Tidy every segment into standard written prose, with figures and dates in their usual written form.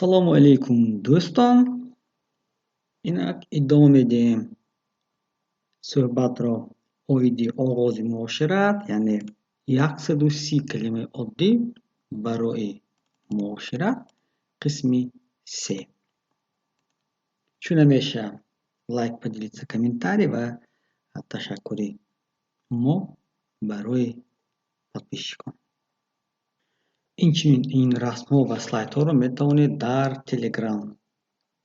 Ассалому алайкум, дӯстон! Инак идома медиҳем суҳбатро оиди оғози муошират, яъне 130 калимаи оддӣ барои муошират, қисми се. Чун ҳамеша, лайк, поделиться, комментарий ва ташаккури мо барои подписчикон. Инчунин ин расмҳо ва слайдҳоро метавонед дар Телеграм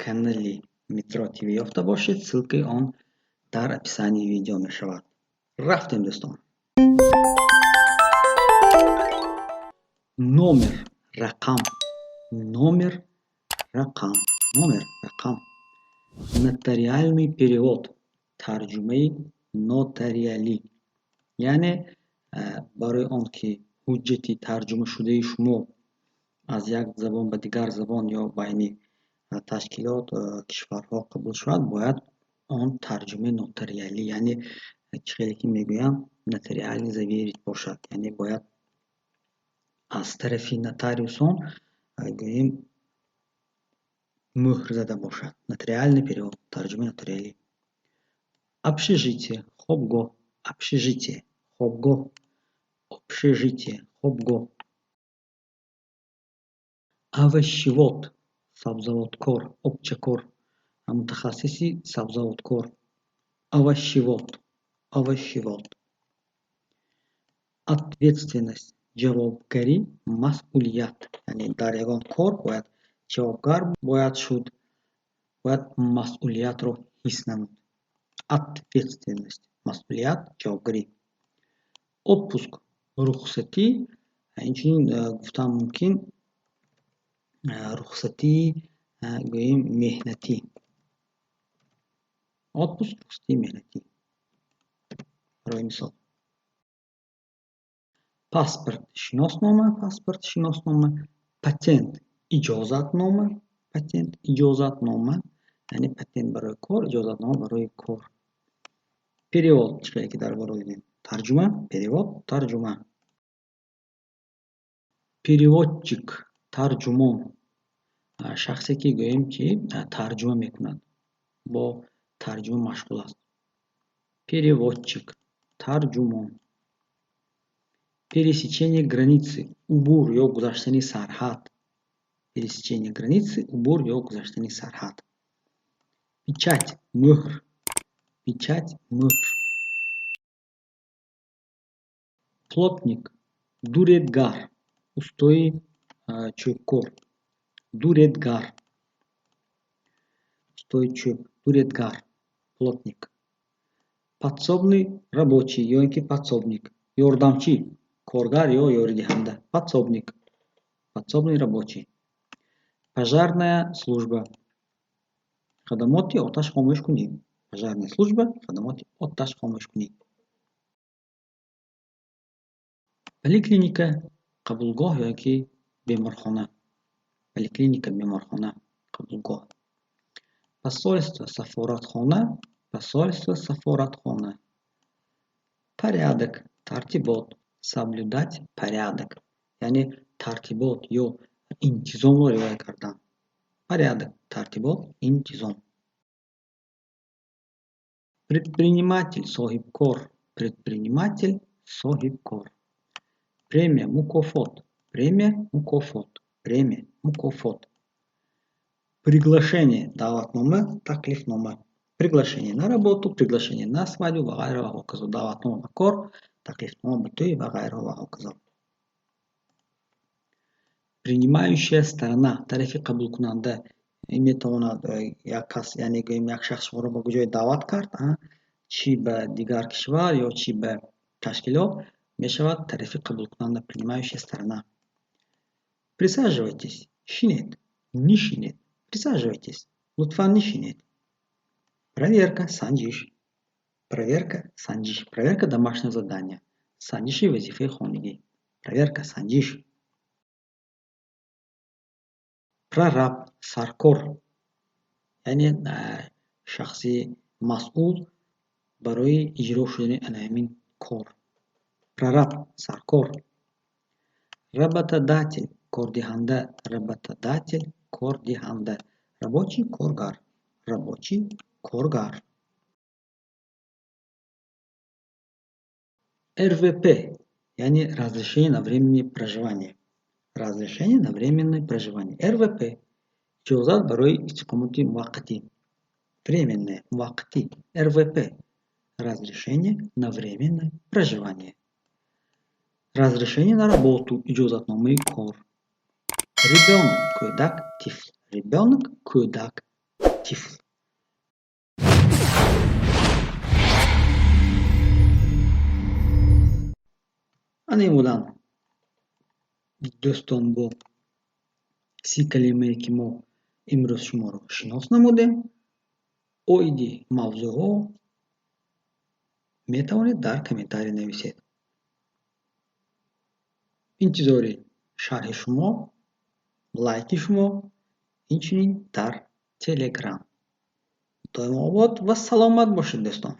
канали Метро ТВ ёфта бошед. Ссылкаи он дар описании видео мешавад. Рафтем, дӯстон. Номер, рақам, номер, рақам, номер, рақам. Нотариальный перевод, тарҷумаи нотариалӣ, яъне барои он ки ҳуҷҷати тарҷумашудаи шумо аз як забон ба дигар забон ё байни ташкилот, кишварҳо қабул шавад, бояд он тарҷумаи нотариалӣ, яъне чӣ хеле ки мегӯянд, нотариально заверить бошад, яъне бояд аз тарафи нотариусон, гӯем, мӯҳр зада бошад. Нотариальный перевод, тарҷумаи нотариалӣ. Общежитие, хобгоҳ, общежитие, хобгоҳ, общежитие, хобгоҳ. Овощевод, сабзавоткор, обчакор, мутахассиси сабзавоткор. Овощевод, овощевод. Ответственность, ҷавобгарӣ, масъулият, яъне дар ягон кор бояд ҷавобгар бояд шуд, бояд масъулиятро ҳис намуд. Ответственность, масъулият, ҷавобгарӣ. Отпуск, рухсатӣ, инчунин гуфтан мумкин, рухсатии, гӯем, меҳнатӣ. Отпуск, рухсатии меҳнатӣ, барои мисол. Паспорт, шиноснома, паспорт, шиноснома. Патент, иҷозатнома, патент, иҷозатнома, яъне патент барои кор, иҷозатнома барои кор. Перевод, чӣ хеле ки дар боло дидем, тарҷума, перевод, тарҷума. Переводчик, тарҷумон, шахсе ки, гӯем, ки тарҷума мекунад, бо тарҷума машғул аст. Переводчик, тарҷумон. Пересечение границы, убур ё гузаштани сарҳад. Пересечение границы, убур ё гузаштани сарҳад. Печать, мӯҳр, печать, мӯҳр. Плотник, дуредгар, устои чӯбкор. Дуредгар, устои чӯб, дуредгар, плотник. Подсобный рабочий ё ин ки подсобник, ёрдамчӣ коргар ё ёридиҳанда. Подсобник, подсобный рабочий. Пожарная служба, хадамоти оташхомӯшкунӣ. Пожарная служба, хадамоти оташхомӯшкунӣ. Поликлиника, қабулгоҳ ё ки беморхона. Поликлиника, беморхона, қабулгоҳ. Посольство, сафоратхона, посольство, сафоратхона. Порядок, тартибот. Соблюдать порядок, яъне тартибот ё интизомро риоя кардан. Порядок, тартибот, интизом. Предприниматель, соҳибкор, предприниматель, соҳибкор. Премия, мукофот, премия, мукофот, премия, мукофот. Приглашение, даъватнома, таклифнома. Приглашение на работу, приглашение на свадьбу ва ғайра ва ҳоказо. Даъватнома ба кор, таклифнома ба тӯй ва ғайраҳо ва ҳоказо. Принимающая сторона, тарафи қабулкунанда. Ин метавонад як кас, яъне, гӯем, як шахс шуморо ба куҷое даъват кард, чӣ ба дигар кишвар ё чӣ ба ташкилот, мешавад тарафи қабулкунанда, принимающая сторона. Присаживайтесь, шинед, нишинед. Присаживайтесь, лутфан нишинед. Проверка, санҷиш, проверка, санҷиш. Проверка домашнего задания, санҷиши вазифаи хонагӣ. Проверка, санҷиш. Прораб, саркор, яъне шахси масъул барои иҷро шудани ана ҳамин кор. Прораб, саркор. Работодатель, кордиҳанда, работодатель, Кордиҳанда. Рабочий коргар. Рабочий коргар. РВП, яъне разрешение на временное проживание. Разрешение на временное проживание. РВП. Иҷозат барои истиқомати муваққатӣ. Временное, муваққатӣ. РВП. Разрешение на временное проживание. Разрешение на работу. Иҷозатномаи кор. Ребёнок кӯдак, тифл. Ребёнок кӯдак, тифл. Ана ин буданд, дӯстон, бо 30 калимае, ки мо имрӯз шуморо шинос намудем. Оиди мавзӯъҳо метавонед дар комментарий нависед. Интизори шарҳи шумо, лайки шумо, инчунин дар Телеграм. Доимо обод ва саломат бошед, дӯстон.